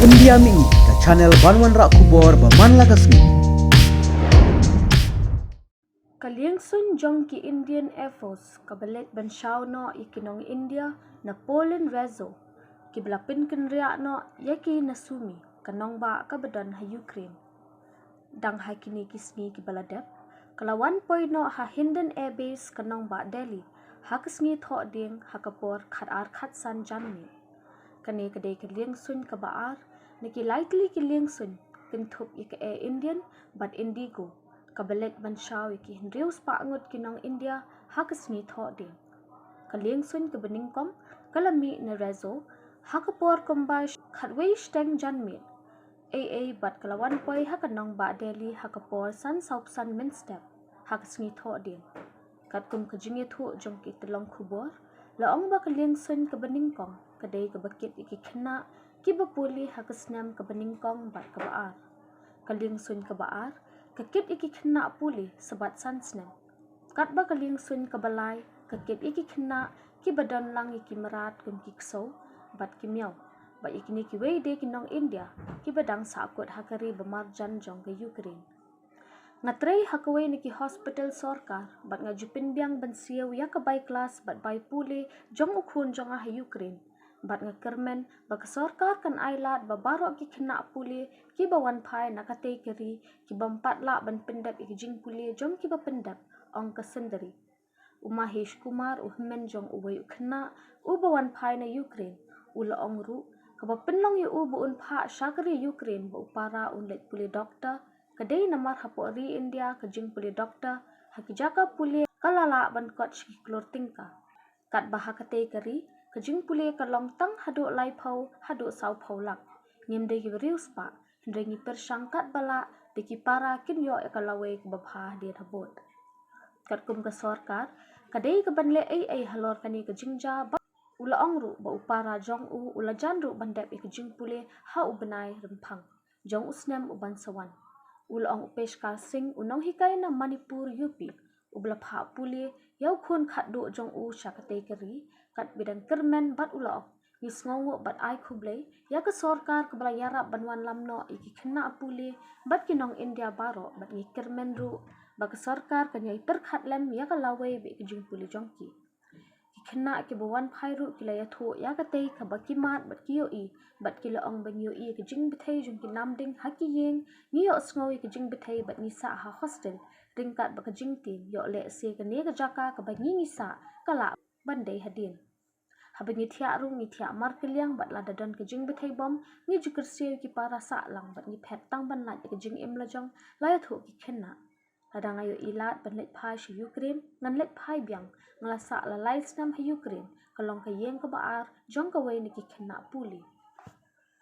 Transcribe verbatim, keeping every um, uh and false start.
India Mini, ka channel ban wanrah khubor ba man la ka sngi. Ka liengsuiñ jong ki Indian Air Force kaba leit ban shaw noh ïa ki nong India na Poland Rzeszow, kiba la pynkynriah noh ïa ki na Sumy, ka nongbah kaba don ha Ukraine. Dang ha kine ki sngi kiba la dep, ka la wan poi noh ha Hindon Air Base, ka nongbah Delhi, ha ka sngi Thohdieng, ha ka por khatar khatsan janmiet. Kane ka dei ka liengsuiñ kaba ar na ki lai tylli ki liengsuiñ kynthup ïa ka Air Indian bad Indigo, kaba leit ban shaw ïa ki hynriew spah ngut ki nong India ha ka sngi Thohdieng. Ka liengsuiñ kaba nyngkong ka la mih na Rzeszow ha ka por kumba khatwei shiteng janmiet, ei ei bad ka la wan poi ha ka nongbah Delhi ha ka por san sawphew san mynstep ha ka sngi Thohdieng. Katkum ka jingïathuh jong ki tyllong khubor, la ong ba ka liengsuiñ kaba nyngkong ka dei kaba kit ïa ki khynnah kiba pule ha ka snem kaba nyngkong bad kaba ar. Ka liengsuiñ kaba ar ka kit ïa ki khynnah pule shabar san snem. Katba ka liengsuiñ kaba lai ka kit ïa ki khynnah kiba don lang ïa ki mrad kum ki ksew bad ki miaw, bad ïa kine kiwei de ki nong India kiba dang sahkut ha ka ri ba marjan jong ka Ukraine. Nga trei ha kawei na ki hospital sorkar bad nga ju pynbiang ban siew ïa ka bai klas bad bai pule jong u khun jong nga ha Ukraine. Bad nga kyrmen ba ka sorkar kan ailad ba baroh ki khynnah pule kiba wan phai na katei ka ri ki bym pat lah ban pyndep ïa ka jingpule jong kiba pyndep, ong ka Sundari. U Mahesh Kumar, u hynmen jong uwei u khynnah uba wan phai na Ukraine, u la ong ruh kaba pynlong ïa u ba un phah sha ka ri Ukraine ba u para un leit pule doktor ka dei namar hapoh ri India ka jingpule doktor ha ki jaka pule ka la lah ban kot sha ki klur tyngka. Katba ha katei ka ri ka jingpule ka long tang haduh laiphew haduh sawphew lak. Ngim dei kiba riewspah, hynrei ngi pyrshang katba lah ba ki para kin ïoh ïa ka lawei kaba bha hadien habud. Katkum ka sorkar, ka dei kaban leh ei ei halor kane ka jingjia bad u la ong ruh ba u para jong u u la jan ruh ban dep ïa ka jingpule ha u bnai Rymphang jong u snem uban sa wan. U la ong u Peshkar Singh, u nonghikai na Manipur, U P, uba la phah pule ïa u khun khatduh jong u sha katei ka ri, katba dang kyrmen bad u la ong, ngi sngewnguh bad ai khublei ïa ka sorkar kaba la ïarap ban wanlam noh ïa ki khynnah pule bad ki nong India baroh, bad ngi kyrmen ruh ba ka sorkar kan ïai pyrkhat lem ïa ka lawei bad ïa ka jingpule jong ki. Ki khynnah kiba wan phai ruh ki la ïathuh ïa katei kaba ki mad bad ki ïohi, bad ki la ong ba ngi ïohi ïa ka jingbthei jong ki namding ha ki ïing, ngi ïohsngew ïa ka jingbthei bad ngi sah ha hostel, ryngkat bad ka jingtieng ïoh lehse kane ka jaka kaba ngi ngi sah ka lah ban dei hadien. Haba ngi thiah ruh ngi thiah markylliang bad lada don ka jingbthei bom ngi ju kyrsiew ïa ki para sahlang bad ngi phet tang ban lait ïa ka jingim lajong, la ïathuh ki khynnah. Lada nga ïohi lad ban leit phai sha Ukraine ngan leit phai biang, nga la sah la lai snem ha Ukraine, ka long ka ïing kaba ar jong kawei na ki khynnah pule.